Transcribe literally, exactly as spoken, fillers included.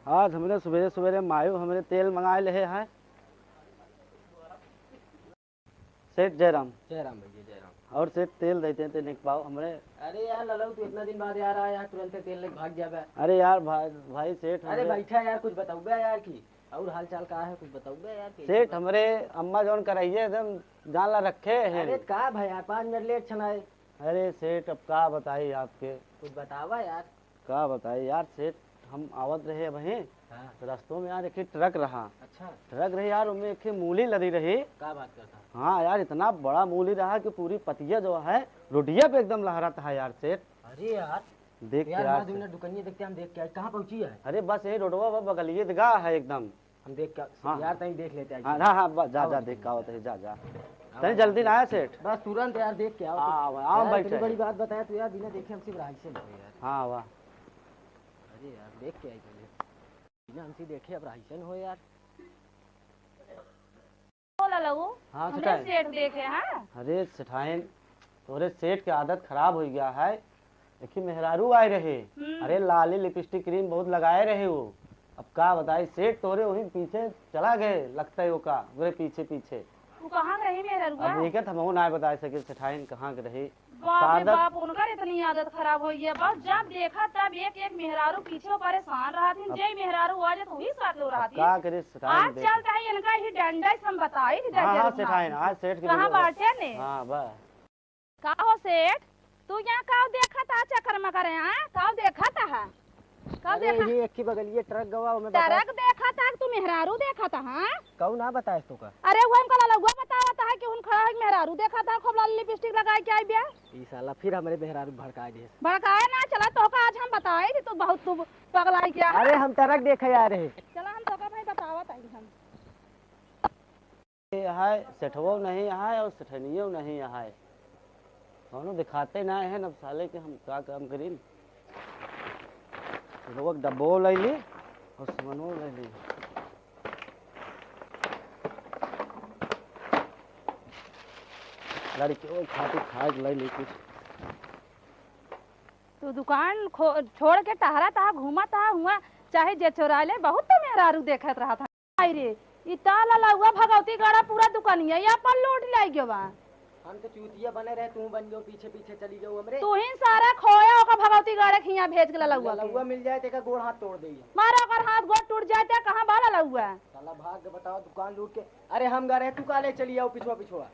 आज हमरे सुबेरे सुबेरे मायू हमरे तेल मंगाए लेहे है। सेठ जयराम। जयराम भैया, जयराम। और सेठ तेल देते हैं, तेल एक पाव हमरे। अरे यार ललऊ, तू इतना दिन बाद यार आया, तुरंत तेल लेके भाग जाबे। अरे यार भाई, भाई सेठ अरे हमरे बैठा यार, कुछ बताऊबे यार की और हाल चाल का है, कुछ बताऊबे यार की। सेठ हमरे अम्मा जौन करैये एकदम जान ला रखे हैं। अरे का भाई यार, पाँच मिनट लेट छनाए। अरे सेठ अब का बताई आपके। कुछ बतावा यार। का बताई यार सेठ, हम आवत रहे अबहीं, हाँ। तो रस्तों में यार एक ठे ट्रक रहा। अच्छा। ट्रक रही यार, उनमें एक ठे मूली लदी रही। का बात करता? हाँ यार, इतना बड़ा मूली रहा कि पूरी पतिया जो है रोडिया पे एकदम लहरत है यार सेठ। अरे यार, देख के यार, यार बाद में सेठ। दुकानिया देखते हम देख के आई, कहाँ पहुँची है? अरे बस यही रोडवा बा, बगलिए दगा है एकदम। हम देख के हाँ। यार, तनी देख लेते हैं। हाँ, हाँ, हाँ, बस जा, आओ जा, देख देख के आओ, लेते हैं। तनी जा, जा। आओ, तनी आओ, जल्दी ना देख। आया सेठ। बस तुरंत यार, देख के आओ। हाँ, आओ, आओ, यार, बैठ इतनी जाइए। बड़ी बात बताया तू यार, बिना देखे हमसे रहाई से नहीं यार। हाँ, वाह। अरे यार, देख के आई पहले। बिना हमसे देखे अब रहाई से न हो यार। बोला लऊ, हाँ, हमरे सेठाइन। सेठ देखे, हाँ? अरे सेठाइन, तोरे सेठ के आदत खराब हो गया है। देखी मेहरारू आए रहे, हम्म। अरे लाली लिपस्टिक क्रीम बहुत लगाए रहे वो। अब का बताई सेठ, तोरे वही पीछे चला गए, लगता है ओका, ओकरे पीछे पीछे। तू कहाँ के रही मेहरारू अब बा? एके तो हमहू ना बता सके सेठाइन कहाँ के रही। बाप रे सादत बाप, उनकर इतनी आदत खराब हो गई है। बस जब देखा तब एक एक मेहरारू पीछे परेशान रहत हिन, अब जे मेहरारू आ जात वही साथ लो अब रहत का हिन। करे सेठाइन आज देख। चलता है इनका ही डंडा से हम बताई कि हाँ, हाँ, सेठाइन, आज सेठ के कहाँ बिल्कुल बाटे ने? हाँ, बा। का हो सेठ, तू यहाँ काव देखत आ चक्कर में करे, हाँ? काव देखत आ? काव अरे, देखा? ये एक ही बगलिए ट्रक गवा, ओमे बता। ट्रक देखत आ, तू मेहरारू देखत आ, हाँ? कहू ना बताए तू का? अरे, वो हमका ललउआ बतावत है कि उन खड़ा है, मेहरारू देखत आ, खूब लाल लिपस्टिक लगाए के आई बिया। ई साला फिर हमरे मेहरारू भड़काए दे। भड़काए ना, चला तो का आज हम बताए कि तू बहुत तू पगलाई गया है। अरे, हम ट्रक देखे आ रहे। चला हम तो का भाई बतावत आई हम। है, सेठवो नहीं है और सेठनियो नहीं है। कौनो दिखाते ना है, अब साले के हम का काम करीन। सेठवो के डब्बो ले ली और सामानो ले ली। लड़कियों खातिर खाए के ले ली कुछ। तू दुकान खो-, छोड़ के टहरा तहा, घूमा तहा हुआ, चाहे जे चोरा ले, बहुत तो मेहरारू देखत रहा था। आई रे, ई ताला लउआ भगवती गड़ा पूरा दुकानिया ये अपन लूट ले गयो बा। हम तो चूतिया बने रहे, तू बन गयो, पीछे पीछे चली गयो हमरे। तू ही सारा खोया ओका भगवती गड़ा के हियां भेज के लउआ के। लउआ मिल जाए तेका गोड़ हाथ तोड़ दे। मारा ओकर हाथ गोड़ टूट जाए ते कहाँ बा लउआ? साला भाग के बताओ दुकान लूट के। अरे हम गा रहे, तू काले चली आओ पिछुआ पिछुआ।